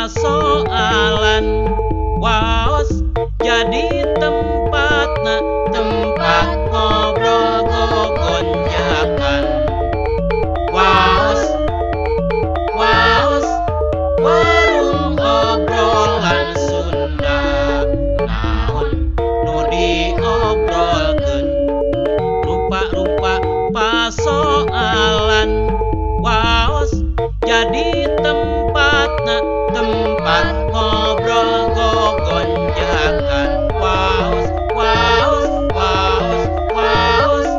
Pasoalan waos jadi tempatna tempat ngobrol gogonjakan. Waos waos warung obrolan Sunda naon nu diobrolkeun rupa-rupa pasoalan waos jadi tempatna tempat ngobrol gogonjakan. Waos waos waos waos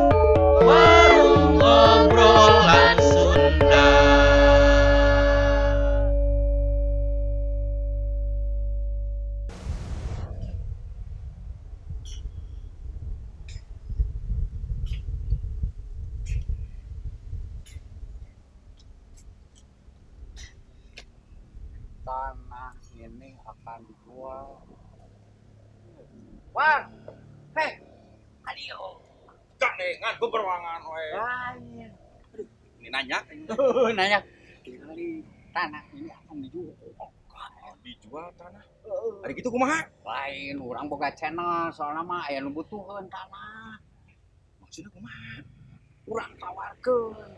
warung obrolan Sunda. Tanah ini akan dijual. Wah, hei, adio. Gandengan beberuangan we. Lain. Aduh, ini nanya. Nanya. Kali tanah ini akan dijual. Oh, dijual tanah. Hari gitu kumaha? Lain, orang boga channel soalnya mah aya nu butuheun tanah. Maksudnya kumaha? Urang tawarkeun.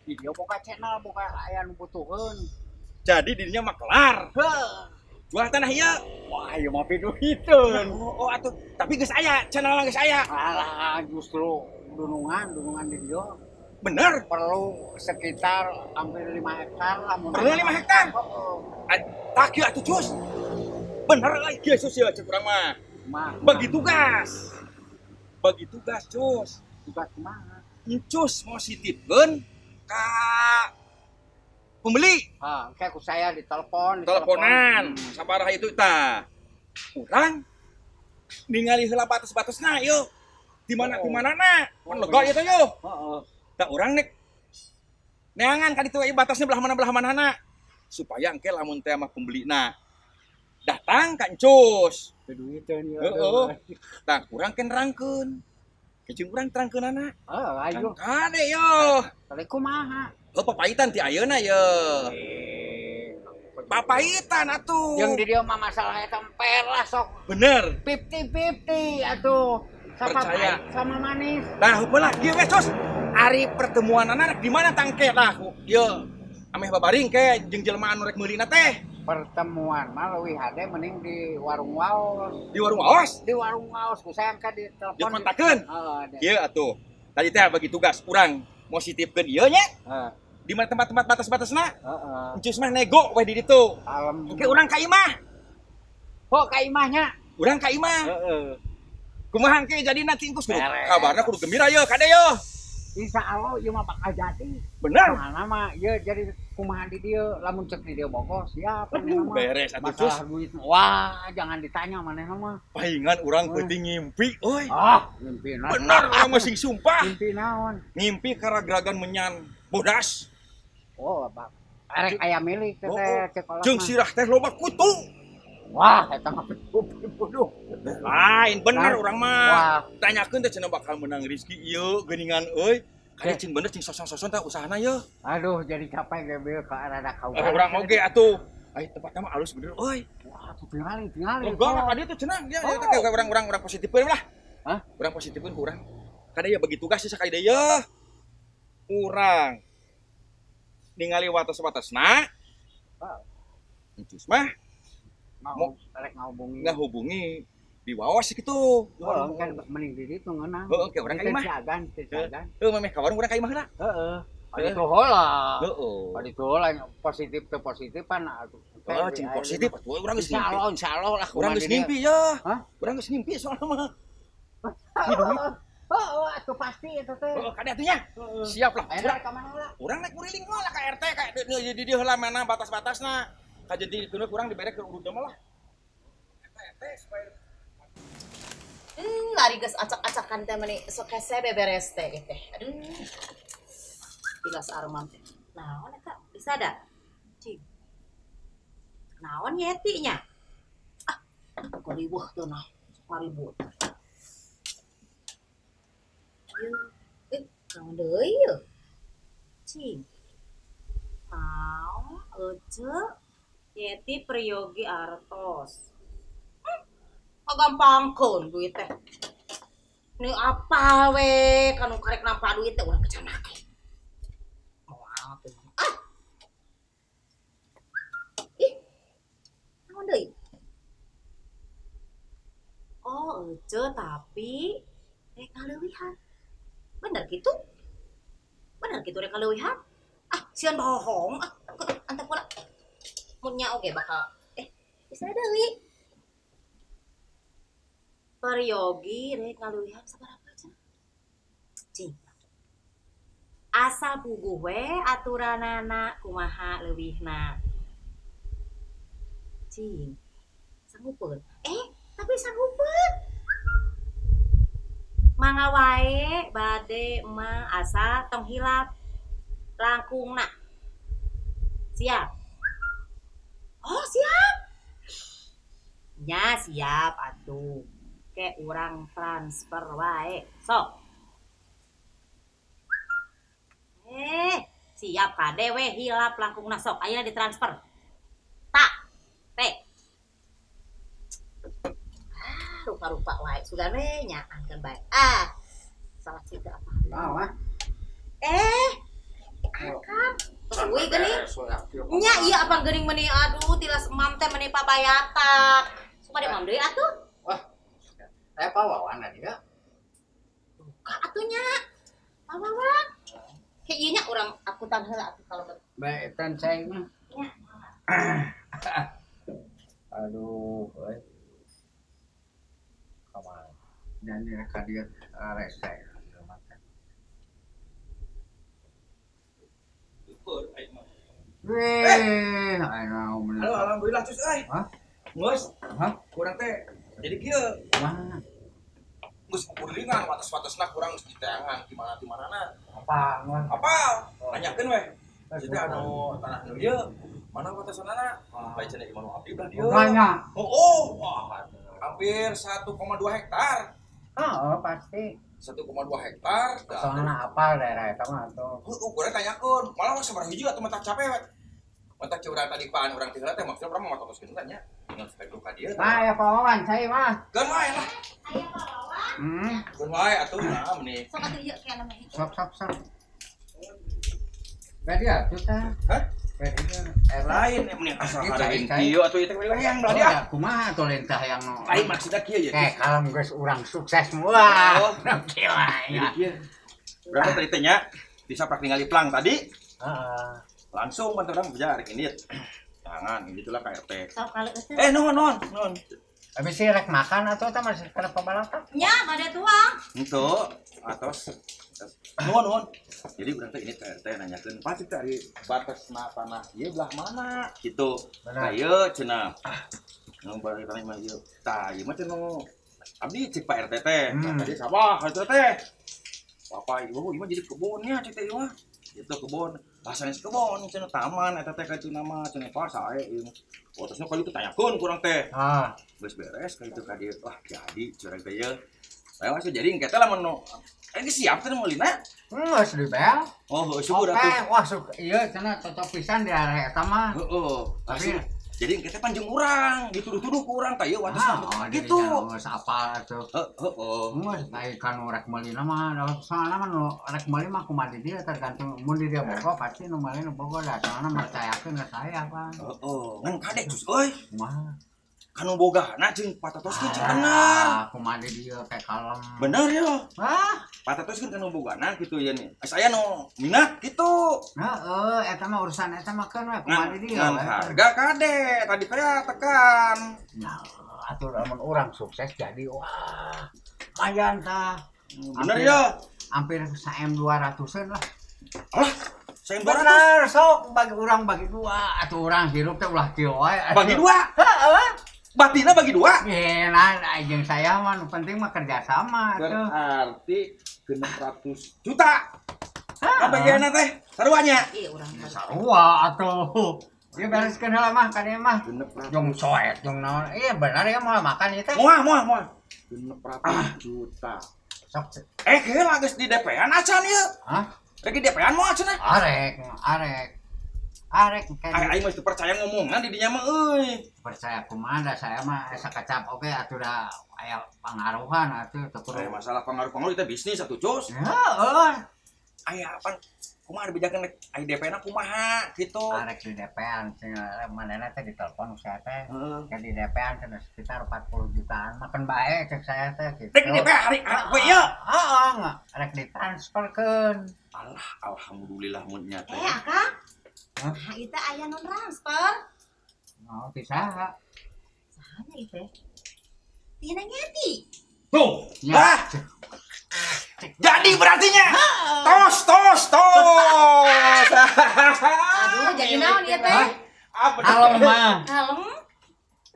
Di dieu boga channel, boga aya nu butuheun. Jadi dirinya mah kelar. Heuh. Jual tanah ieu. Wah, ieu mah piduiteun. Oh, atuh. Tapi geus aya, channel geus aya. Alah, justru dunungan di dieu. Bener. Perlu sekitar hampir 5 hektar lah. Perlu 5 hektar? Heeh. Tak kieu atuh, Cus. Bener lah kieu Cus ya cek urang mah. Bagi tugas. Bagi tugas, Cus. Tugas kumaha? Encus positifkeun ka pembeli. Ah, kayak saya ditelepon, teleponan. Sabaraha itu tah. Urang ningali heula batas-batasna yeuh. Di mana di manana? Kan lega ieu teh yeuh. Heeh. Tah urang nek neangan ka ditu ieu batasnya belah mana supaya engke lamun teh mah pembelina datang ka Encus. Duiteun ieu. Heeh. Tah urang ke nerangkeun. Kecing urang terangkeunana. Heeh, ayo. Kade yeuh. Tadi kumaha? Oh, papaitan ti ayeuna ye. Papaitan atuh. Jeung di dieu mah masalah eta emper lah sok. Bener. 50-50 atuh. Sama percaya sama manis. Tah heupeula kieu we, Cus. Ari pertemuanana rek di mana tangke tah ieu. Ameh babaring ke jeung jelema anu rek meulina teh. Pertemuan mah leuwih hade mending di warung waos. Di warung waos? Di warung waos ku sayang ka di telepon. Dikontakeun. Heeh. Kieu atuh. Tadi teh bagi tugas urang positifkeun ieu nya. Heeh. Di mana tempat-tempat batas-batasna? Heeh. Encus mah nego we di ditu. Alhamdulillah. Oke, urang ka imah. Oh, ka imahnya. Urang ka imah. Heeh. Kumaha engke jadina ti engkus kudu. Kabarna kudu gembira ye kade ye. Insyaallah ieu mah bakal jadi. Bener. Soalna mah ieu jadi kumaha di dieu, lamun cek di dieu bogoh siap manehna mah. Beres atuh Cus. Masalah duit wah, jangan ditanya manehna mah. Pahingan urang peuting ngimpi euy. Ah, ngimpi naon? Bener urang mah sing sumpah. Ngimpi naon? Ngimpi karagragan menyan bodas. Oh, bak. Arek aya milik teh cek kolot. Jeung sirah teh loba kutu. Wah, eta mah bodoh. Lain bener urang mah. Tanyakeun teh cenah bakal menang rezeki ieu geuningan euy. Kade cing bener cing sosong-sosong teh usahana yeuh. Aduh, jadi capek ge beuh ka rada kau. Urang oge atuh. Ai tempatna mah alus bener euy. Wah, tingali tingali. Lega lah ka dieu tuh cenah. Dia teh urang urang positifkeun lah. Hah? Urang positifkeun ku urang. Kade ya bagi tugas sih sakali deui yeuh. Urang ningali watas-watasna. Encus mah mau rek ngahubungi di waos kitu. Oh, kan mending di ditu ngeunah. Heeh, ke urang ka imah. Teu Heuh, memeh ka warung urang ka imah heula. Heeh. Adi heula. Heeh. Adi heula positif teu positif pan atuh. Oh, cing positif atuh urang geus ngimpi. Insyaallah lah urang geus ngimpi ya. Hah? Urang geus ngimpi soalna mah. Heeh, atuh pasti eta teh. Heeh, kade atuh nya. Siap lah. Urang ka mana heula? Urang naik kuriling lah ka RT ka di dieu heula mana batas-batasna. Ka jadi kurang dibere ke urut mah lah. RT supaya lari geus acak-acakan teh meni sok hese beberes teh teh. Aduh. Tilas aromam teh. Naon eta? Bisa da? Cing. Naon yeti nya? Ah, koribuh tuh nah. Paribut. Naon deui yeuh? Cing. Naon ece? Yeti Priyogi artos. Kagampangkeun duit teh. Ini apa we kanu karek nampa duit teh urang kecanake. Moal tuh. Ah. Ih. Naon deui? Oh, ece tapi rek ngaleuwihan. Bener gitu? Bener gitu rek ngaleuwihan? Ah, sieun bohong. Ah, antep pula. Mun nya oge bakal bisa deui. Peryogi rek ngaleuwihan sabaraha cenah? Cing. Asal puguh we aturanana kumaha leuwihna. Cing. Sanggupeun. Tapi sanggupeun. Mangga wae bade mah asal tong hilap langkungna. Siap. Oh, siap. Nya siap atuh. Ke urang transfer wae. Sok. Siap kade we hilap langkungna sok. Ayeuna ditransfer. Tak. T. Rupa-rupa wae. Sugan we nyaankeun bae. Ah. Salah kitu apa? Naon? Akang. Uy geuning. Nya ieu apa geuning meuni aduh tilas emam teh meuni pabayatak. Suka de mam deui atuh. Wah. Saya Pak Wawan tadi ya. Buka atunya. Pak Wawan. Kayak ieu nya urang akutan heula atuh kalau baik tan cai mah. Aduh, euy. Kumaha. Dan rek ka dieu rese. Weh, halo, alhamdulillah cus euy. Hah? Geus. Hah? Kurang teh jadi kieu. Kumaha? Geus kukuringan wates-watesna kurang geus diteangan di mana-mana. Apa? Apal. Nanyakeun we. Jadi anu tanah nu ieu mana watesanana? Bae cenah imah nu abdi belah dieu. Banyak. Oh, wah. Hampir 1,2 hektar. Heeh, pasti. 1,2 hektar. Soalna apal daerah eta mah atuh. Heuh, urang tanyakeun. Malah sabaraha hiji atuh mata capek we. Mata urang tadi paan urang teh heula teh maksudna urang mah matoskeun heula nya. Dengan spek ka dieu. Nah, ya Pak Wawan, cai mah. Keun wae lah. Aya Pak Wawan. Keun wae atuh nah meuni. Sok atuh ieu kieu mah. Sok sok sok. Bari atuh tah. Hah? Bari lain meuni asal hareuin kieu atuh ieu teh hayang belah dia. Kumaha atuh lain tah hayang. Lain maksudna kieu ya. Kayak kalem geus urang sukses wah. Kieu wae. Jadi kieu. Berapa tadi teh nya? Bisa prak ningali plang tadi. Heeh. Langsung kan urang beja arek indit. Jangan, itulah KRT. Sok kalau geus. Nuhun, nuhun. Habis sih rek makan atau tah masih kana pabalatak? Nya, bade tuang. Henteu, atos. Nuhun, nuhun. Jadi urang teh ini KRT nanyakeun, "Pak cek ari batasna tanah ieu belah mana?" Gitu. Tah ieu cenah. Nu bari tanah mah ieu. Tah ieu mah cenah abdi cek Pak RT teh. Tadi sabah kitu teh. Bapak ibu ieu mah jadi kebunnya cek teh ieu mah. Itu kebun. Bahasanya kebon cenah taman eta teh ka nama cenah Pak sae ieu. Watasna kali itu tanyakeun kurang teh. Ah, geus beres ka itu ka dieu. Wah, jadi curang teh ieu. Saya masih jadi engke teh lamun nu geus siap teh meulina. Geus dibel. Oh, heuh syukur atuh. Wah, sok ieu cenah cocok pisan di area eta mah. Heeh. Tapi jadi engke teh panjang urang, dituduh-tuduh ku urang tah ieu watasna gitu. Geus apal atuh. Heeh. Geus ai kan rek meulina mah, soalna mah nu rek meuli mah kumaha di dieu tergantung mun di dieu bogo pasti nu meuli nu bogo da soalna percayakeun ka saya pan. Heeh. Ngan kade cus euy. Kumaha? Kanu bogana jeung patatoskeun cing bener. Kumaha di dieu kayak kalem. Bener ya. Hah? Patatoskeun kanu bogana kitu ya nih. Saya nu minat gitu. Heeh, eta mah urusan eta mah keun we kumaha di dieu. Ngan harga kade tadi teh tekan. Nah, atuh lamun urang sukses jadi wah. Lumayan tah. Bener ya. Hampir 1M 200-an lah. Alah, 1M 200. Bener, sok bagi urang bagi dua atuh urang hirup teh ulah kieu wae. Bagi dua? Heeh. Batina bagi dua? Iya, nah, jeung saya mah nu penting mah kerjasama tuh. Berarti 600 juta. Apa bagianna teh? Saruanya? Iya, urang sarua atuh. Ieu bereskeun heula mah ka dieu mah. Jong soet, jong naon. Iya benar ya moal makan ieu teh. Moal, moal, moal. 600 juta. Sok. Heula geus di DP-an acan ieu. Hah? Rek di DP-an moal cenah? Arek, arek. Arek Aing mah teu percaya ngomongan di dinya mah euy. Percaya kumaha da saya mah asa kacap oge atuh da aya pangaruhan atuh teu kudu. Aya masalah pangaruh-pangaruh kita bisnis atuh Cus. Heeh. Aya apa kumaha dibejakeun rek aya DP-na kumaha kitu. Arek di DP-an manehna teh ditelepon saya teh. Ke di DP-an cenah sekitar 40 jutaan makan bae cek saya teh kitu. Rek di DP hari we ieu. Heeh, rek ditransferkeun. Alah alhamdulillah mun nya teh. Eh, Akang. Nah, itu aya nu transfer. Oh, ti saha? Sahanya itu? Tina Nyeti. Tuh. Lah. Jadi berartinya. Tos tos tos. Aduh, jadi naon ieu teh? Halo mah. Kalem.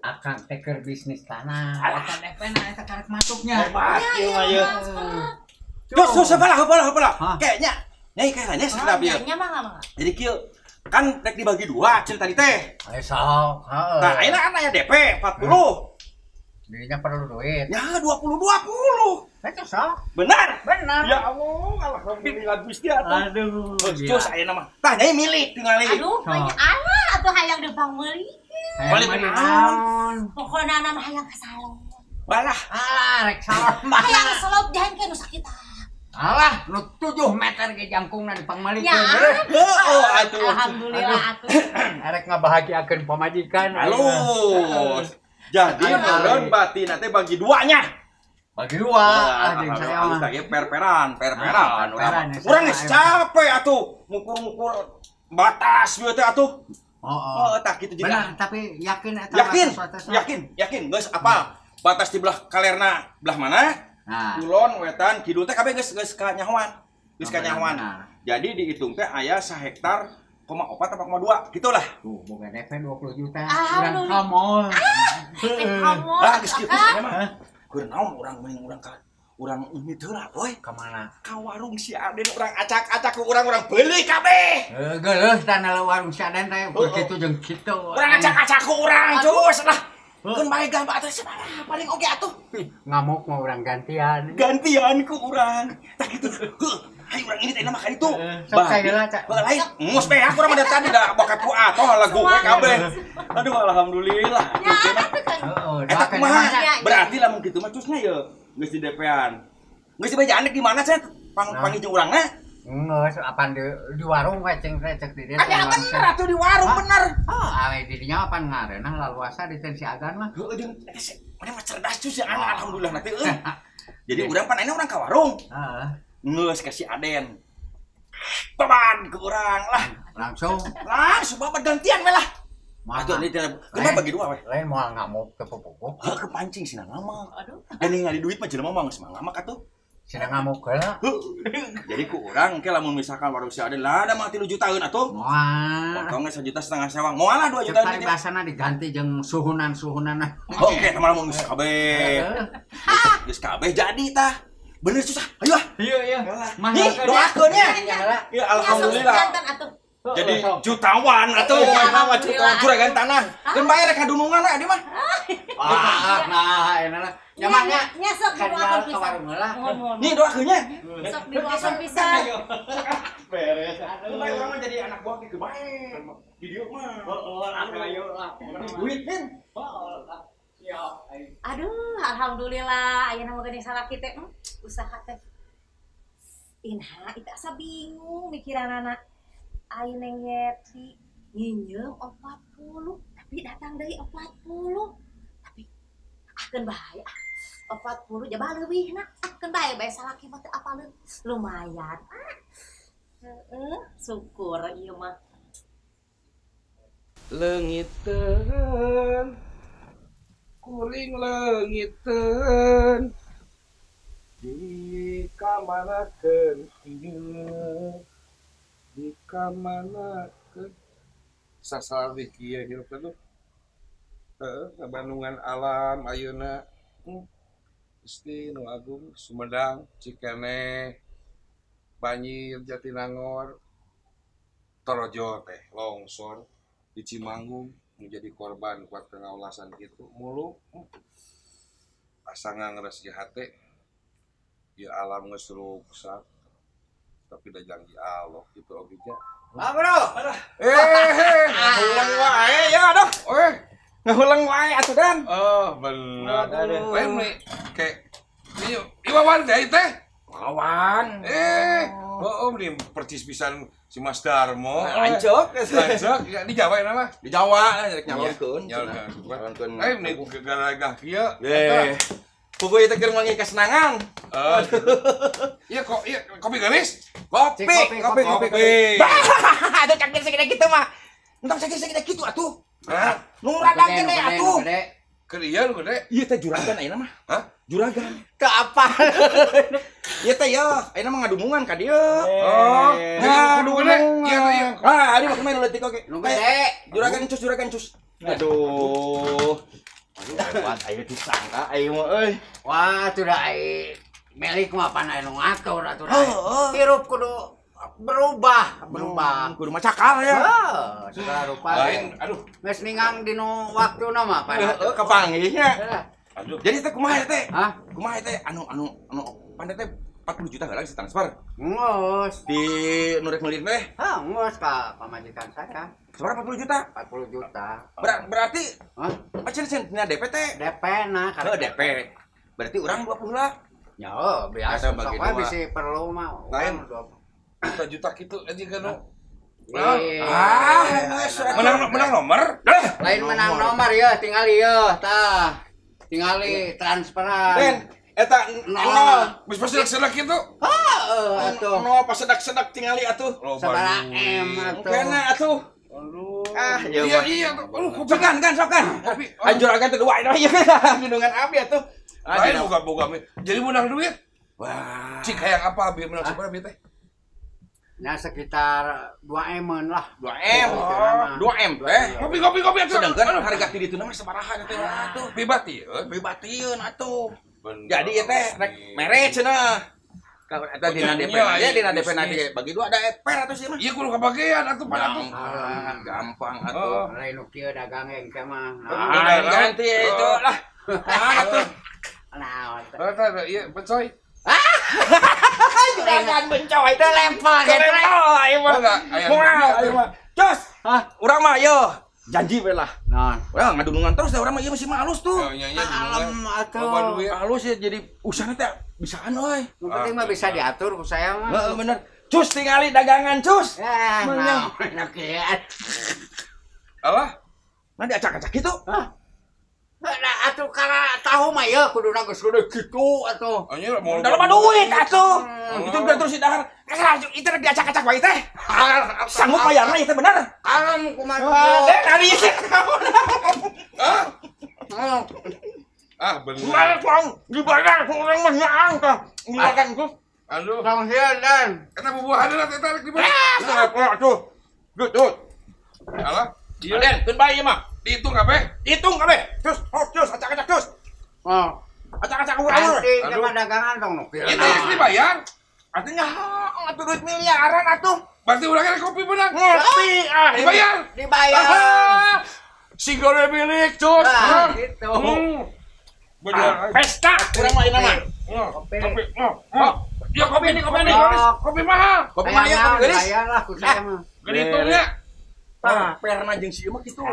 Akang teh keur bisnis tanah. Eta DP na eta karek masuknya. Hebat ieu mah ieu. Terus terus apalah. Kayaknya nyai kayaknya sedap ieu. Nya mah mah. Jadi kieu kan rek dibagi dua cenah tadi teh. Eh sok, heeh. Nah, ayeuna kan aya DP 40. Dirinya perlu duit. Ya 20 20. Itu sok. Benar. Benar. Ya Allah, alhamdulillah Gusti atuh. Aduh. Terus ayeuna mah. Tah nyai milik tingali. Aduh, banyak alah atuh hayang dipangmeulikeun. Balik naon? Pokona mah hayang ka salon. Balah. Alah rek salon mah. Hayang selop jahan nu sakit. Alah, nu 7 meter ge jangkungna dipangmalikeun. Heeh, atuh. Alhamdulillah atuh. Arek ngabahagiakeun pamajikan. Halus. Jadi meureun batina teh bagi duanya. Bagi dua, anjing saya mah. Alus per-peran, per-peran. Urang geus capek atuh ngukur-ngukur batas ieu teh atuh. Heeh. Oh, tah kitu jadi. Benar, tapi yakin eta Yakin, yakin, geus apal. Batas di belah kalerna belah mana? Nah. Kulon, wetan, kidul teh kabeh geus geus kanyahoan. Geus kanyahoan. Jadi dihitung teh aya 1 hektar 0,4 apa 0,2 gitulah. Tuh, boga DP 20 juta. Urang kamol. Ah, geus kieu mah. Keur naon urang mending urang ka urang ini teh lah, boy. Ka mana? Ka warung si Aden urang acak-acak ku urang beuli kabeh. Heuh, geuleuh tanah warung si Aden teh ukur kitu jeung kitu. Urang acak-acak ku urang, cus lah. Keun bae gambar atuh sabaraha paling oge atuh. Ngamuk mah urang gantian. Gantian ku urang. Tah kitu. Heuh, hayu urang ini teh mah ka ditu. Sok heula ca. Lain mus beak urang mah tadi da bakat ku atoh lagu we kabeh. Aduh alhamdulillah. Heeh, eta kumaha? Berarti lamun kitu mah cusna ye geus di DP-an. Geus dibejaan di mana cenah pang jeung urangna? Geus apan di warung we cing teh cek di dieu. Ada bener atuh di warung bener. Oh, awe di dinya apan ngareunah laluasa di si Agan mah. Heueuh jeung eta mah cerdas cus ya anak alhamdulillah nanti euy. Jadi urang pan ayeuna urang ka warung. Heeh. Geus ka si Aden. Baban ke urang lah. Langsung. Langsung babat gantian we lah. Atuh ini teh kumaha bagi dua we. Lain moal ngamuk teu pupuh. Heuh kepancing sina ngamak. Aduh. Dan ningali duit mah jelema mah geus ngamak atuh. Sina ngamuk heula. Jadi ku urang ke lamun misalkan warung si Aden lah ada mah 3 jutaan atuh. Moal. Potongnya 1,5 juta sewang. Moal lah 2 jutaan. Cek paribasana diganti jeung suhunan-suhunan. Oke, teh malah mun geus kabeh. Geus kabeh jadi tah. Bener susah. Ayo ah. Iya, iya. Nih, doakeun nya. Ya alhamdulillah. Jadi jutawan atuh, mah jutawan juragan tanah. Keun bae rek kadunungan we dia mah. Ah, nah, enak lah. Nyamannya nya sok didoakeun pisan. Nih doakeun nya. Sok didoakeun pisan. Beres. Keun bae urang mah jadi anak buah kieu bae. Di dieu mah. Heeh, ayo lah. Duit min. Aduh, alhamdulillah ayeuna mah geuning salaki teh usaha teh. Inha itu asa bingung mikiranana. Ayo Neng Yeti nginjem 40 tapi datang dari 40 tapi akan bahaya 40 jabah leuwih na akan bahaya bae salaki mah teu apaleun lumayan syukur ieu mah leungiteun kuring leungiteun dikamanakeun ieu dikamanakeun sasalawih kieu hirup teh heeh Bandungan alam ayeuna Gusti nu Agung Sumedang Cikeneh banjir Jatinangor Torojo teh longsor di Cimanggung menjadi korban kuat pengawasan gitu mulu asa ngangres di hate ya alam geus ruksak tapi udah janji Allah gitu oge nya. Ah bro. Ngahuleng wae ya aduh. Eh, ngahuleng wae atuh Dan. Oh, bener. Lain nih kayak Iwawan teh teh. Wawan. Oh, ini percis pisan si Mas Darmo. Lancok. Lancok, ya di Jawa ya nama? Di Jawa, rek nyalonkeun. Nyalonkeun. Eh, ini gara-gara kieu. Eh. Puguh ieu teh keur meungi kasenangan. Iya kok, iya kopi garis? Kopi, kopi, kopi. Aduh cakir segede kitu mah. Entong cakir segede kitu atuh. Hah? Nu radan gede atuh. Keur ieu nu gede. Ieu teh juragan ayeuna mah. Hah? Juragan. Teu apa? Ieu teh yeuh, ayeuna mah ngadungungan ka dieu. Oh, kudu gede. Iya teh ieu. Ah, ari mah main leutik oge. Nu gede. Juragan cus, juragan cus. Aduh. Aduh, hebat ayo disangka ayo mah euy. Wah, sudah ai milik mah pan anu ngatur atuh. Hirup kudu berubah, berubah. Kudu macakal ya. Heeh, segala rupa. Lain, aduh. Geus ningang dinu waktuna mah pan. Heeh, kapanggihnya. Aduh. Jadi teh kumaha teh? Hah? Kumaha teh anu pan teh 40 juta heula geus transfer. Geus. Di nu rek meuli teh? Hah, geus ka pamajikan saya. Seberapa 40 juta? 40 juta. Berarti hah? Acen cenah DP teh. DP nah karena DP. Berarti urang 20 lah. Ya, oh, biasa sok wae bisi perlu mah. Lain juta-juta kitu anjing kan. Ah, menang nomor? Lain menang nomor ya, tinggal ieu tah. Tingali transferan. Den, eta nol. Geus pasedak-sedak kitu. Heeh, atuh. Nol pasedak-sedak tingali atuh. Sabaraha M atuh. Kena atuh. Aduh. Ah, iya iya tuh. Aduh, kopi. Sokan kan, sokan. Kopi. Anjur agan teh dua ieu. Bindungan abi atuh. Lain boga-boga. Jadi menang duit. Wah. Cik hayang apa abi menang sabaraha abi teh? Nah, sekitar 2 M-an lah. 2 M. 2 M teh. Kopi kopi atuh. Sedangkan harga ti ditu mah sabaraha teh atuh. Pribatieun. Pribatieun atuh. Jadi ieu teh rek mere cenah. Eta dina DP aja, dina DP nanti bagi dua ada per atuh sih mah. Iya kudu kabagian atuh pan atuh. Gampang atuh. Lain nu kieu dagang engke mah. Ah, ganti itu lah. Atuh. Naon teh. Eta ieu bencoy. Juragan bencoy teh lempar gitu. Ayo mah. Ayo mah. Cus. Hah? Urang mah yo janji we lah. Naon? Urang ngadunungan terus dah urang mah ieu masih mah halus tuh. Kalem atuh. Halus ya jadi usahana teh bisaan euy. Nu penting mah bisa diatur ku saya mah. Heeh bener. Cus tingali dagangan cus. Ya, naon kieu. Alah. Nah diacak-acak kitu. Hah? Nah, atuh karena tahu mah ya kuduna geus gede kitu atuh. Anjir mau loba duit atuh. Itu udah terus dahar. Itu rek diacak-acak wae teh. Sanggup bayarna ieu teh bener. Kalem kumaha. Deh ari ieu. Ah. Ah bener. Kumaha dibayar ku urang mah nyaang tah. Ngilakan ku. Aduh. Tong sieun Dan. Eta bubuhan heula teh rek dibeli. Ah, atuh. Gitu. Alah, ieu Den, keun bae ieu mah. Dihitung kabeh? Hitung kabeh. Cus, oh, cus, acak-acak cus. Oh. Acak-acak urang. Nanti sama dagangan dong nu. Itu geus dibayar. Artinya atuh duit miliaran atuh. Berarti urang rek kopi menang. Ngopi ah, dibayar. Dibayar. Si gore milik cus. Nah, gitu. Bener. Pesta urang mah ieu mah. Kopi. Ya kopi nih, kopi nih. Kopi mahal. Kopi mahal ya, kopi gelis. Bayar lah ku saya mah. Gede Tah, perna jeung si ieu mah kitu.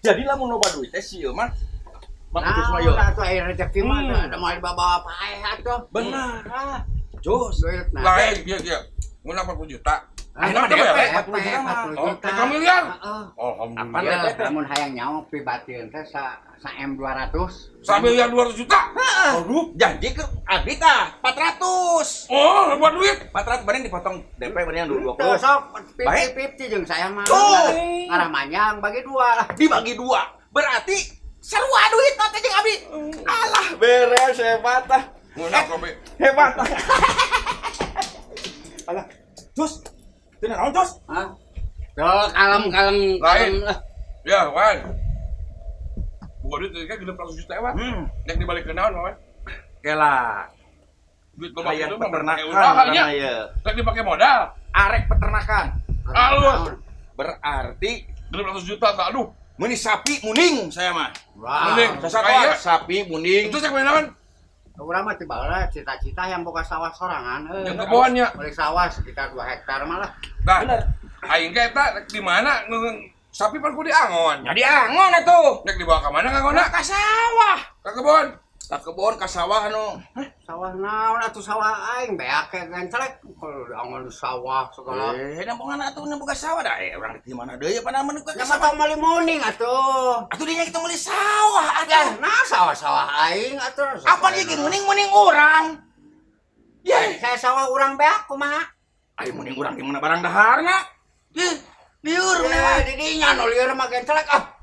Jadi lamun loba duit teh si ieu mah Mang Cus mah ieu. Nah, atuh aya rezeki mah da moal dibawa paeh atuh. Bener. Cus. Lain kieu kieu. Mun 40 juta. Ayeuna mah DP 40 juta mah. Oh, 3 miliar. Heeh. Alhamdulillah. Lamun hayang nyawa pribatieun teh sa M 200. 1 miliar 200 juta. Aduh, janji ke abdi tah 400. Oh, loba duit. 400 bareng dipotong DP bareng 20. Tuh sok 50-50 jeung saya mah. Ngarah manjang bagi dua lah. Dibagi dua. Berarti sarua duit teh jeung abdi. Alah, beres hebat tah. Mun kopi. Hebat. Alah, cus. Teu naon cus? Hah? Tuh kalem-kalem lain. Ya, Wan. Buka duit kan genep 100 juta Wan. Nek dibalik ke naon, Wan? Kela. Duit loba hayang kitu mah peternakan ieu. Rek dipake modal. Arek peternakan. Alus. Berarti 600 juta tak aduh. Meni sapi muning saya mah. Muning. Sasatoan sapi muning. Itu cek naon? Urang mah tiba cita-cita yang boga sawah sorangan euy. Jeung kebonnya. Beli sawah sekitar 2 hektar malah. Nah, aing ge eta di mana sapi pan kudu diangon. Nya diangon atuh. Nek dibawa ka mana ngangonna? Ka sawah. Ka kebon. Ka kebon ka sawah anu. Hah, sawah naon atuh sawah aing beak gencelek kalau diangon di sawah segala. Nambongan atuh nu boga sawah da urang di mana deui pan mun ka sawah meuli muning atuh. Atuh dinya kita meuli sawah atuh. Nah sawah-sawah aing atuh. Apa ieu muning-muning urang? Ye, saya sawah urang beak kumaha? Ayo muning urang di mana barang daharna? Ih, liur mah di dinya nu liur mah gencelek ah.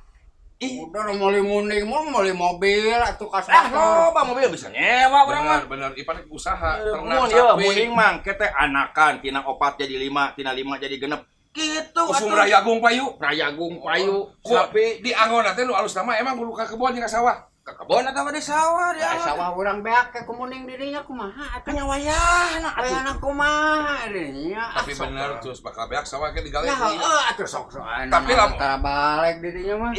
Udah meuli muning mau meuli mobil atuh ka sawah. Ah, loba mobil bisa nyewa urang mah. Bener, ipan usaha ternak sapi. Muning mah ke teh anakan tina 4 jadi 5, tina 5 jadi 6. Gitu atuh. Usum Rayagung payu. Rayagung payu. Sapi di angon teh nu alus nama emang kudu ka kebon jeung ka sawah. Ka kebon atawa di sawah di angon. Sawah urang beak ke kumuning dirinya kumaha atuh nya wayahna atuh. Wayahna kumaha dirinya. Tapi bener terus bakal beak sawah ke digale. Ya heueuh atuh sok-sok. Tapi lamun balik dirinya mah.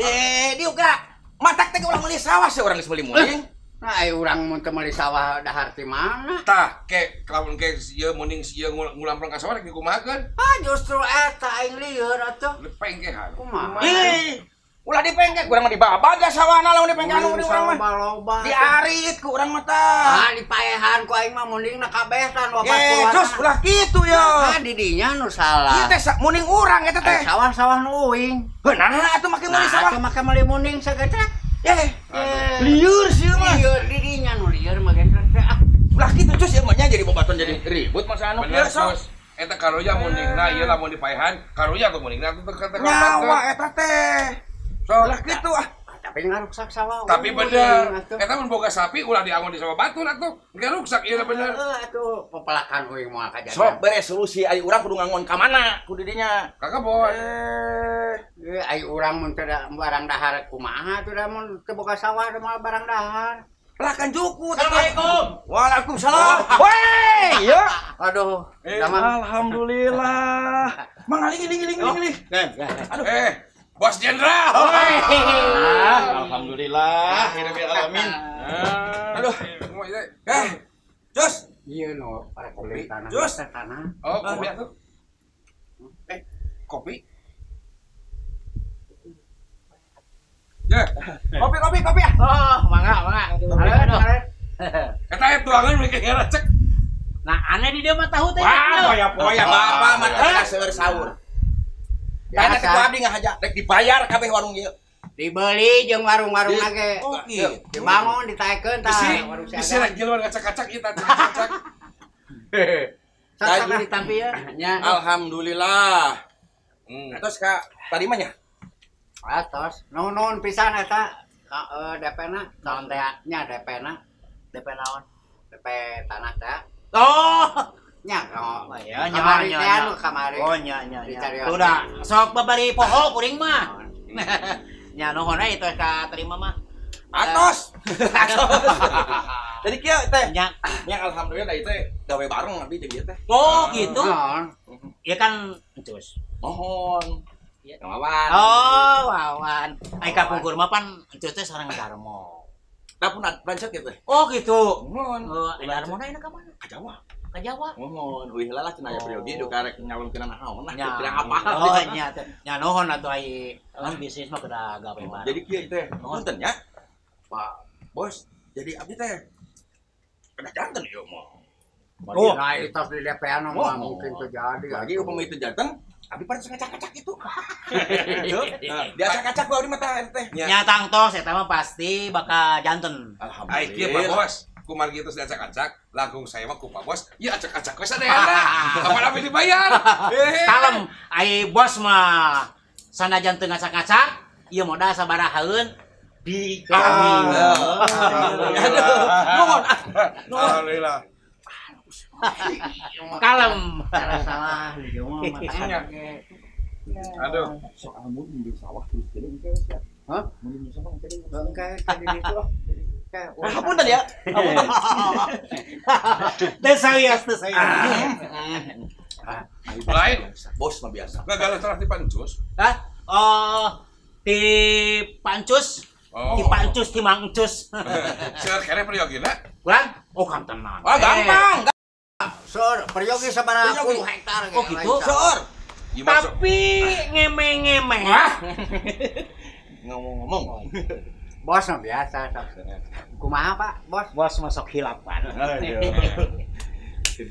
Diuk geura. Matak teh ulah meuli sawah sih urang geus meuli muning. Nah, ai urang mun teu meuli sawah dahar ti mana? Tah, ke lamun ke ieu muning ieu ngulamprong ka sawah rek dikumahakeun? Ah, justru eta aing lieur atuh. Pengkehan. Kumaha? Ih, ulah dipengkek urang mah dibabad sawahna lamun dipengkehan urang mah. Diarit ku urang mah tah. Ah, dipaehan ku aing mah muningna kabeh tan 40-an. Terus ulah kitu ya. Nah, di dinya nu salah. Ieu teh muning urang eta teh. Sawah-sawah nu uing. Heuh, nah atuh make meuli sawah. Atuh make meuli muning sagetrek. Liur sih mah. Liur di dinya nu liur mah getrek teh. Ah, ulah kitu cus ieu mah nya jadi bobaton jadi ribut masa anu kieu sok. Eta karunya muningna ieu lamun dipaehan, karunya atuh muningna atuh teu nyawa eta teh. Ulah kitu ah. Tapi ngaruksak sawah. Tapi bener. Eta mun boga sapi ulah diangon di sawah batur atuh. Ngaruksak ieu bener. Heeh atuh pepelakan uing moal kajadian. Sok bere solusi ari urang kudu ngangon ka mana kudu dinya. Ka kebon. Ai urang mun teu barang dahar kumaha atuh da mun teu boga sawah da moal barang dahar. Lah kan jukut. Assalamualaikum. Waalaikumsalam. Woi, ya. Aduh, alhamdulillah. Mang aling. Aduh. Bos Jenderal. Alhamdulillah, rabbil alamin. Aduh. Jos. Iya no, para kopi tanah. Jos tanah. Oh, kopi atuh. Kopi. Ya. Kopi ah. Oh, mangga. Aduh. Eta aya tuangan mereka ngaracek. Nah, aneh di dieu mah tahu teh. Wah, poya-poya bapak mah teh seueur sahur. Karena teh ku abdi ngahaja rek dibayar kabeh warung ieu. Dibeli jeung warung-warung ge. Oh, iya. Dibangun ditaekeun tah warung sia. Bisi rek jelema ngacak-acak ieu tah acak. Tadi ditampi ya. Alhamdulillah. Terus ka tadi mah nya? Atos. Nuhun pisan eta DP-na naon teh nya DP-na. DP naon? DP tanah teh. Oh. Nya, oh, ya, nya, nya, kamari. Oh, nya. Udah, sok babari poho kuring mah. Nya nuhun we itu ka terima mah. Atos. Jadi kieu teh. Nya, nya alhamdulillah da ieu teh gawe bareng abdi jeung ieu teh. Oh, gitu. Ieu kan encus. Mohon. Wawan. Oh, Wawan. Ai kapungkur mah pan encus teh sareng Darmo. Da pun lanceuk kieu teh. Oh, gitu. Mohon. Darmo na ka mana? Ka Jawa. Ka Jawa. Mohon, uih lah cenah aya perioge duka rek nyalonkeun naon lah kira apa. Oh nya teh. Nya nuhun atuh ai bisnis mah kudu gawe bareng. Jadi kieu teh, punten nya. Pak Bos, jadi abdi teh kada janten ieu mah. Oh, nah itu di DP-an mah mungkin terjadi. Lagi upami teu janten, abdi pada ngacak-ngacak itu. Diacak-acak ku abdi mah teh. Nya tangtos eta mah pasti bakal janten. Alhamdulillah. Ai kieu Pak Bos. Kumargi terus diacak-acak, langsung saya mah ku Pak Bos, ya acak-acak we sadayana. Kapan abdi dibayar? Kalem, ai bos mah sanajan teu ngacak-ngacak, ieu modal sabarahaeun di kami. Nuhun. Alhamdulillah. Kalem. Salah di dieu mah. Aduh. Soal mun di sawah terus jadi engke sia. Hah? Mun di sawah engke engke di ditu. Hapunten ya. Teu serius, teu serius. Lain bos mah biasa. Gagal telah di Pancus. Hah? Oh, di Pancus Oh. Ti Pak Encus, ti Mang Encus. Seueur keneh priyogina? Kurang? Oh, kan tenang. Wah, gampang. Seueur peryogi sabaraha puluh hektar. Oh, gitu. Seueur. Tapi ngemeng-ngemeng. Ngomong-ngomong. Bos mah biasa. Kumaha, Pak? Bos. Bos masuk hilapan.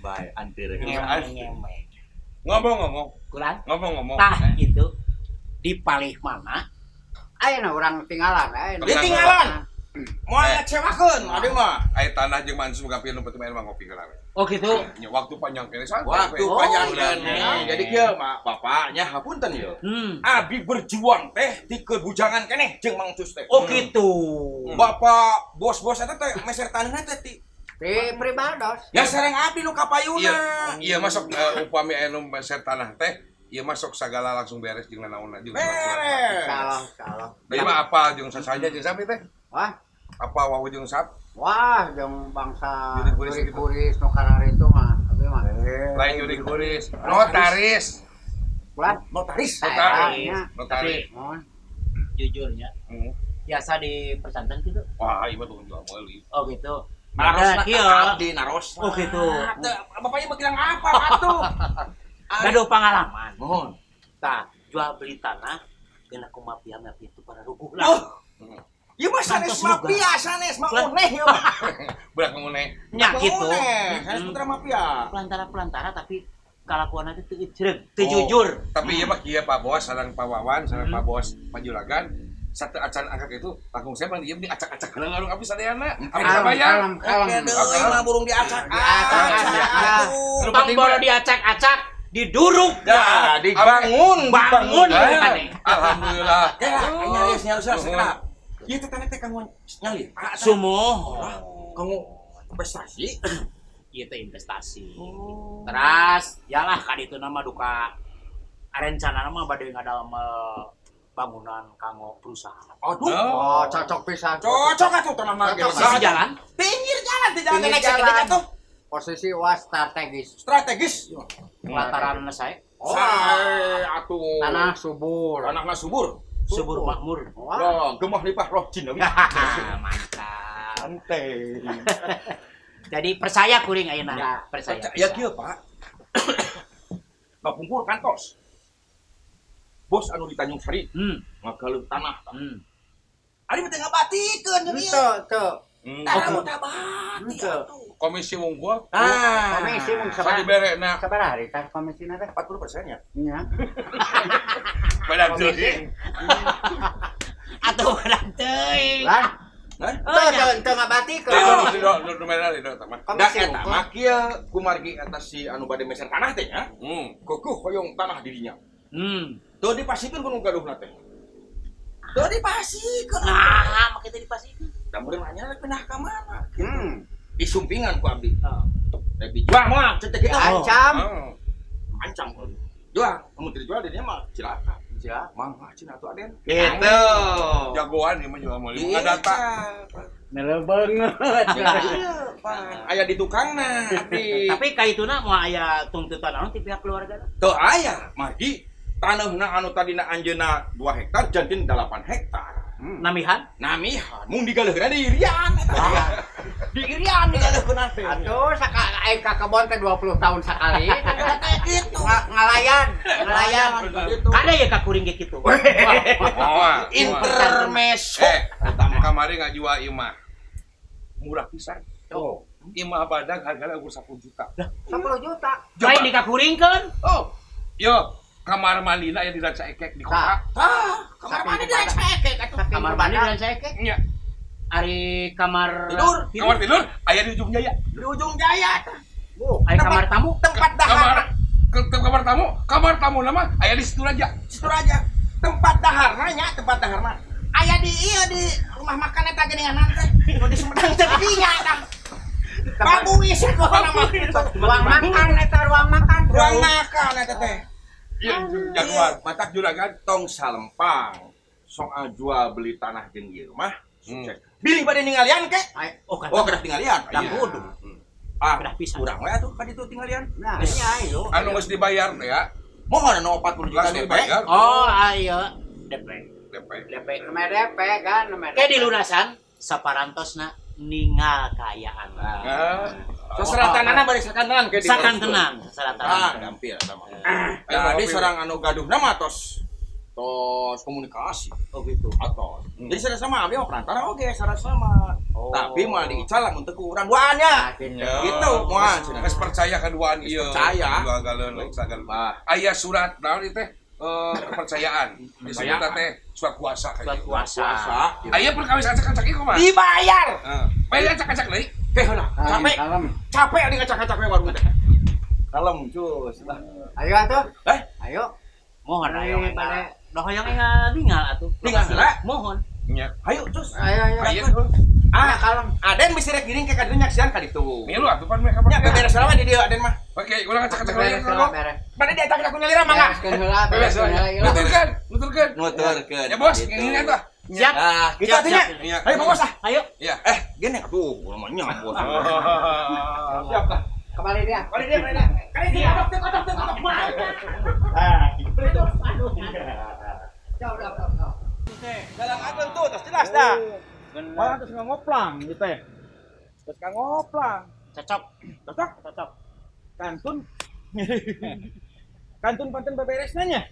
Bae antir. Ngemeng-ngemeng. Ngomong-ngomong. Kurang? Ngomong-ngomong. Tah gitu. Di palih mana? Ayeuna urang tinggalan, ayeuna. Ditinggalan. Moal ngecewakeun adi mah. Aya tanah jeung Mansus boga pieu nu penting mah ngopi heula we. Oh gitu. Nya waktu panjang keneh santai. Waktu panjang keneh. Jadi kieu mah bapaknya hapunten ieu. Abi berjuang teh ti kebujangan keneh jeung Mang Cus teh. Oh gitu. Bapak bos-bos eta teh meser taneuhna teh ti pribados. Ya sareng abdi nu kapayuna. Iya masuk upami anu meser tanah teh ieu masuk sagala langsung beres jeung nanaonna jeung beres. Salah, salah. Deui mah apa jeung sasaja jeung sapi teh? Wah, apa wawu jeung sap? Wah, jeung bangsa jurik-kuris nu kararitu mah, abdi mah. Lain jurik-kuris, notaris. Ulah, notaris. Notaris. Jujurnya. Biasa di pesantren gitu. Wah, ieu mah tukang jual meuli. Oh gitu. Naros abdi naros. Oh gitu. Bapaknya bilang apa atuh? Gaduh pengalaman. Mohon. Tah, jual beli tanah kena ku mafia mafia itu para ruguh lah. Ieu mah sanes mafia, sanes mah uneh ieu mah. Budak uneh. Nya kitu. Sanes putra mafia. Pelantara-pelantara tapi kalakuanna teh teu ecreg, teu jujur. Tapi ieu mah kieu Pak Bos, sareng Pak Wawan, sareng Pak Bos Panjuragan. Satu acan angkat itu langsung saya mah diem di acak-acak heula ngarung abis sadayana. Abis bayar. Oke deui mah burung diacak-acak. Tong boro diacak-acak, diduruk. Ya, dibangun, bangun. Alhamdulillah. Ya, nyaris nyaris segera. Ieu teh tanah teh kanggo nyali. Sumuh. Kanggo investasi. Ieu teh investasi. Teras, yalah ka ditu mah duka rencana mah bade ngadamel bangunan kanggo perusahaan. Aduh. Oh, cocok pisan. Cocok atuh tanah mah. Posisi jalan? Pinggir jalan, di jalan naik sakedik atuh. Posisi wah strategis. Strategis. Lataran saya. Oh, sae atuh. Tanah subur. Tanahna subur. Subur makmur. Wah, gemah lipah roh jinawi. Mantap. Santai. Jadi percaya kuring ayeuna. Percaya. Ya kieu, Pak. Kapungkur kantos. Bos anu di Tanjung Sari, ngagaleuh tanah. Ari mah teu ngabatikeun jeung ieu. Teu, teu. Tanah mah tabati atuh. Komisi wungkul. Ah, komisi mung sabaraha. Sabeberena. Sabaraha hari tah komisina teh? 40% ya. Nya. Badan teuing. Atuh badan teuing. Lah. Teu teu teu ngabatikeun. Nu merah itu eta mah. Da eta mah kieu kumargi eta si anu bade meser tanah teh nya. Kukuh hoyong tanah dirinya. Teu dipasikeun ku nu gaduhna teh. Teu dipasikeun. Nah, make teu dipasikeun. Da meureun anya rek pindah ka mana gitu. Disumpingan ku abdi. Rek dijual mah cek teh kitu. Ancam. Ancam. Jual, mun teu dijual dirinya mah cilaka. Cilaka. Mangga cenah atuh Aden. Gitu. Jagoan ieu mah jual meuli ngadata. Nele banget. Iya, pan. Aya di tukangna abdi. Tapi ka ituna moal aya tuntutan naon ti pihak keluarga? Teu aya, margi taneuhna anu tadina anjeunna 2 hektar janten 8 hektar. Namihan? Namihan. Mung digaleuhna di Irian eta. Di Irian digaleuhkeun teh. Atuh saka aing ka kebon teh 20 tahun sakali. Eta teh kitu. Ngalayan, ngalayan. Kada ya ka kuring ge kitu. Intermezzo. Kamari ngajual imah. Murah pisan. Oh. Imah badag hargana ukur 10 juta. 10 juta. Lain dikakuringkeun. Oh. Yo, kamar mandina aya di Ranca Ekek di kota. Tah, kamar mandi di Ranca Ekek atuh. Kamar mandi di Ranca Ekek? Nya. Ari kamar tidur, kamar tidur aya di Ujung Jaya. Di Ujung Jaya tah. Ari kamar tamu, tempat dahar. Kamar tamu, kamar tamu nama aya di Situraja. Situraja. Tempat daharna nya, tempat daharna. Aya di ieu di rumah makan eta geuningan teh. Nu di Sumedang teh dinya tah. Babuis pokona mah. Ruang makan eta ruang makan. Ruang makan eta teh. Iya, jagoan. Matak juragan tong salempang. Soal jual beli tanah jeung ieu mah sukses. Bilih bade ningalian ke? Oh, oh kedah tinggalian. Da kudu. Ah, urang we atuh ka ditu tinggalian. Nah, nya ayo. Anu geus dibayar teh ya. Mohon anu 40 juta Langsung DP. dibayar. Oh, ayo DP. DP. DP. DP kan, Kayak dilunasan saparantosna ningal kaayaan. Seseratanana bari sakantenan ke di. Sakantenan, seseratanana. Ah, gampil eta mah. Jadi seorang anu gaduhna mah tos komunikasi. Oh gitu. Atos. Jadi sarasama abdi mah perantara oge sarasama. Tapi moal diical lamun teu ku urang duaan nya. Gitu moal cenah. Geus percaya ka duaan ieu. Percaya. Dua galeun lain sagal. Aya surat naon ieu teh? Kepercayaan. Disebutna teh surat kuasa ka Surat kuasa. Aya perkawis acak-acak ieu kumaha? Dibayar. Heeh. Bayar acak-acak deui. Teh heula. Capek. Capek adi ngacak-acak we warung teh. Kalem cus lah. Ayo atuh. Eh, ayo. Mohon ayo bade. Dah hoyong ningal atuh. Ningal heula. Mohon. Nya. Ayo cus. Ayo ayo. Ayo. Ah, kalem. Aden bisa rek giring ke kadieu nyaksian ka ditu. Milu atuh pan mereka Nya beberes heula di dieu Aden mah. Oke, ulang acak-acak lagi. Bade diacak-acak ku nyalira mangga. Beres heula. Nuturkeun, nuturkeun. Nuturkeun. Ya bos, ngini atuh. Siap. Nah, gitu atuh nya. Ayo bos ah. Ayo. Iya. Eh, gini atuh, urang mah nya bos. Siap lah. Kembali dia. Kembali dia, kembali dia. Kali dia otok otok otok otok. Ah, gitu. Aduh. Jauh, jauh, jauh. Dalam akun tuh terus jelas dah. Malah terus ngoplang gitu teh. Terus ngoplang. Cocok. Cocok? Cocok. Kantun. Kantun panten beberes nanya.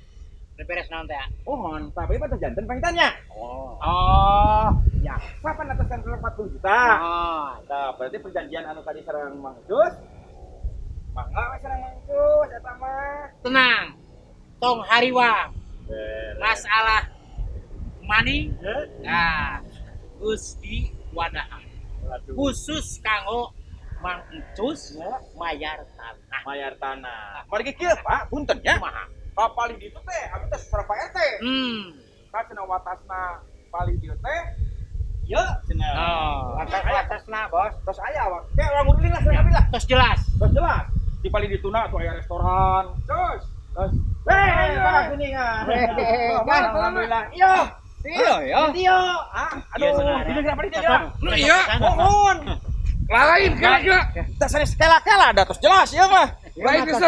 Beberes naon teh? Oh, mantap. Ieu pantes janten pangitannya. Oh. Oh, ya. Kapan atas kantor 40 juta? Oh. Nah, berarti perjanjian anu tadi sareng Mang Cus. Mangga we sareng Mang Cus eta mah. Tenang. Tong hariwang. Masalah money. Nah, geus di wadahan. Khusus kanggo Mang Encus mayar tanah. Mayar tanah. Margi kieu, Pak, punten nya. Kumaha? Paling ditu teh abdi teh sareng Pak RT. Ka cenah watasna paling dieu teh ieu cenah. Oh. Watasna, Bos. Tos aya awak. Kayak urang nguruling lah sareng abdi lah. Tos jelas. Tos jelas. Di paling dituna tuh aya restoran. Terus. Terus. Hei, Pak kuningan. Alhamdulillah. Iya. Iya, iya. Iya. Ah, aduh, ini kenapa dia? Lu iya. Mohon. Lain kira-kira. Tak sanes kela-kela ada terus jelas ieu mah. Lain geus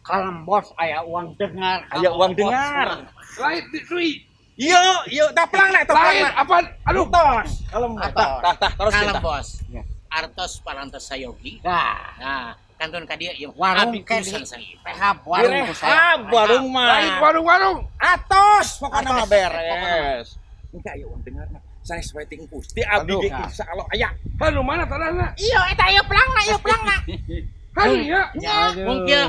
Kalem bos, aya uang dengar. Aya uang dengar. Lain duit. Iya, iya, tah pelang na, tah Lain apa? Aduh, tos. Kalem. Tah, tah, terus kalem bos. Artos parantos sayogi. Nah, nah, kantun ka dieu ieu warung abdi urusan saya. Rehab warung ku saya. Rehab warung mah. Lain warung-warung. Atos pokona mah beres. Engke aya uang dengar mah. Sanes waiting Gusti abdi ge insyaallah aya. Anu mana tanahna? Iya, eta ieu pelangna, ieu pelangna. Hanu ieu. Mungkin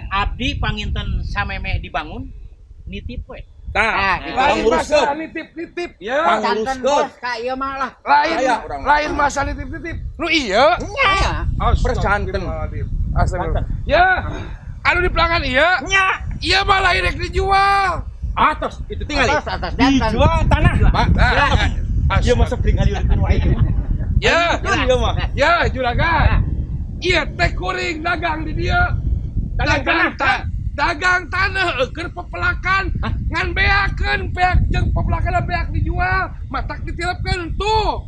abdi panginten samemeh dibangun nitip we. Tah, lain masalah nitip-nitip ya. Janten bos ka ieu mah lah. Lain lain masalah nitip-nitip. Nu ieu? Nya. Percanten. Astagfirullah. Ya. Anu di pelangan ieu? Nya. Ieu mah lain rek dijual. Atos itu tinggal. Atas janten. Dijual tanah, Pak. Ieu mah sok tinggal di wae. Ya. Ieu mah. Ya, juragan. Ieu teh kuring dagang di dieu. Dagang tanah eukeun pepelakan ngan beakeun beak jeung pepelakan beak dijual matak ditilepkeun tuh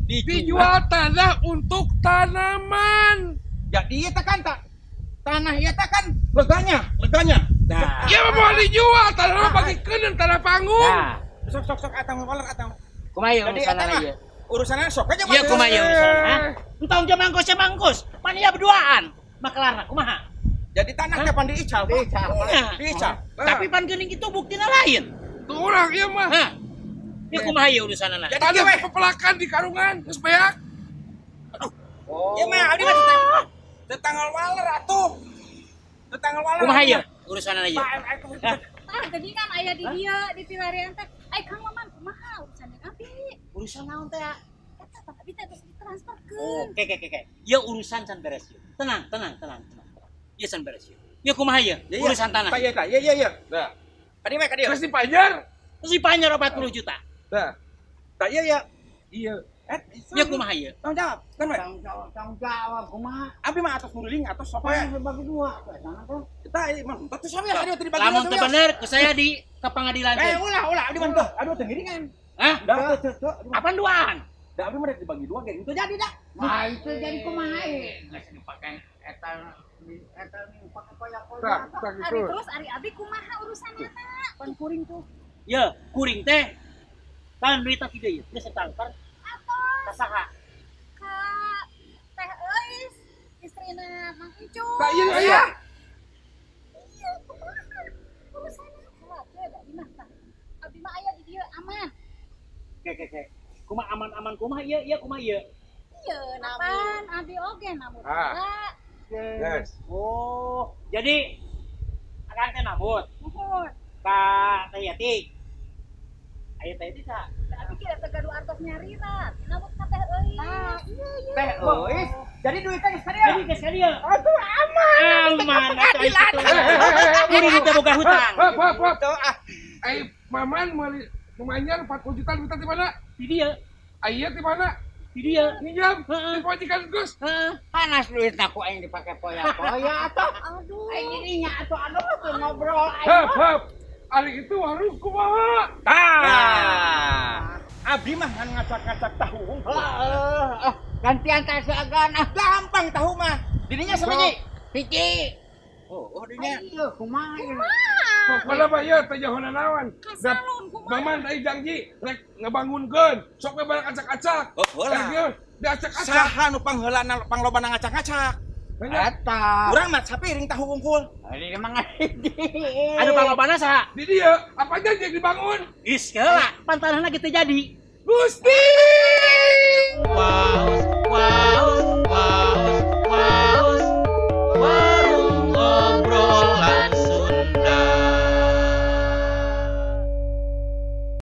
dijual tanah untuk tanaman. Jadi ieu teh kan tanah ieu teh kan leganya nah ieu mah moal dijual tanah mah bagikeun tanah panggung. Nah, sok sok sok atang waler atang kumaha ieu urusanna ieu? Urusanna sok aja. Ieu kumaha ieu urusanna? Entong jeung mangkos mangkos pan ieu berduaan makelarna kumaha? Jadi tanah teh pan diical, Pak. Diical. Tapi pan geuning itu buktina lain. Tuh urang ieu mah. Hah. Ieu kumaha ieu urusanana? Jadi tanah pepelakan di karungan geus beak. Aduh. Ieu mah abdi mah teu tanggal waler atuh. Teu tanggal waler. Kumaha ieu urusanana ieu? Tah tadi kan aya di dieu di pilarian teh. Ai Kang Maman kumaha urusan jeung abdi? Urusan naon teh? Eta tah abdi teh terus ditransferkeun. Oke, oke, oke. Ieu urusan can beres ieu. Tenang, tenang, tenang, tenang. Ieu can beres ieu. Ieu kumaha ieu? Urusan tanah. Iya, iya, iya, iya. Nah. Kadi mah kadi. Terus dipanjar. Terus dipanjar 40 juta. Nah. Tah iya iya. Iya. Ieu kumaha ieu? Tanggung jawab, kan we? Tanggung jawab kumaha? Abdi mah atas muruling atas sok we. Bagi dua tanah teh. Kita mah teu sawios aduh teu dibagi. Lamun teu bener ku saya di ke pengadilan. Eh ulah ulah abdi mah teu. Aduh teu ngiringan. Hah? Dah teu teu. Apaan duaan? Da abdi mah rek dibagi dua ge. Itu jadi dah. Nah, itu jadi kumaha ieu? Geus dipake eta eta pake koyak-koyak. Ari terus ari abdi kumaha urusanna? Pan kuring tuh. Ye, kuring teh kan duit teh deui. Geus transfer. Ka saha? Ka Teh Euis, istrina Mang Encu. Tah ieu aya. Iya, kumaha? Urusanna khawatir da di mah tah. Abdi mah aya di dieu aman. Ke ke ke. Kumaha aman-aman kumaha ieu ieu kumaha ieu? Iya, namun abdi oge namun. Ah. Yes. Oh, jadi akang teh nambut Muhun. ka Teh Yati. Aya Teh Yati saha? Abdi kira teh gaduh artos nyarira. Nambut ka Teh Euis. Tah, iya iya. Teh Euis. Jadi duitnya geus ka dieu. Jadi geus ka dieu. Aduh aman. Aman atuh aya kitu. Kuring teh boga hutang. Hop hop hop. Ai Maman meuli lumayan 40 juta duitnya di mana? Di dieu. Aya di mana? Di dieu. Minjam Heeh. di majikan Gus. Heeh. Panas duit aku aing dipake poya-poya atuh. Aduh. Aing dirinya atuh aduh tuh ngobrol aing. Hop hop. Ari itu warung kumaha? Tah. Abdi mah ngan ngacak-ngacak tahu hungkul. Heeh, gantian teh seagan ah. Gampang tahu mah. Dirinya sabiji. Hiji. Oh, dinya. Ayo kumaha ieu? Pokoknya mah ieu teh jauh nanawan. Ka salon kumaha? Maman tadi janji rek ngebangunkeun, sok we barang acak-acak. Oh, heula. Rek ieu diacak-acak. Saha nu pangheulana panglobana ngacak-ngacak? Eta. Urang mah sapiring tahu hungkul. Ini mah hiji. Anu panglobana saha? Di dieu apa janji dibangun? Geus heula, pan tanahna kitu jadi. Gusti.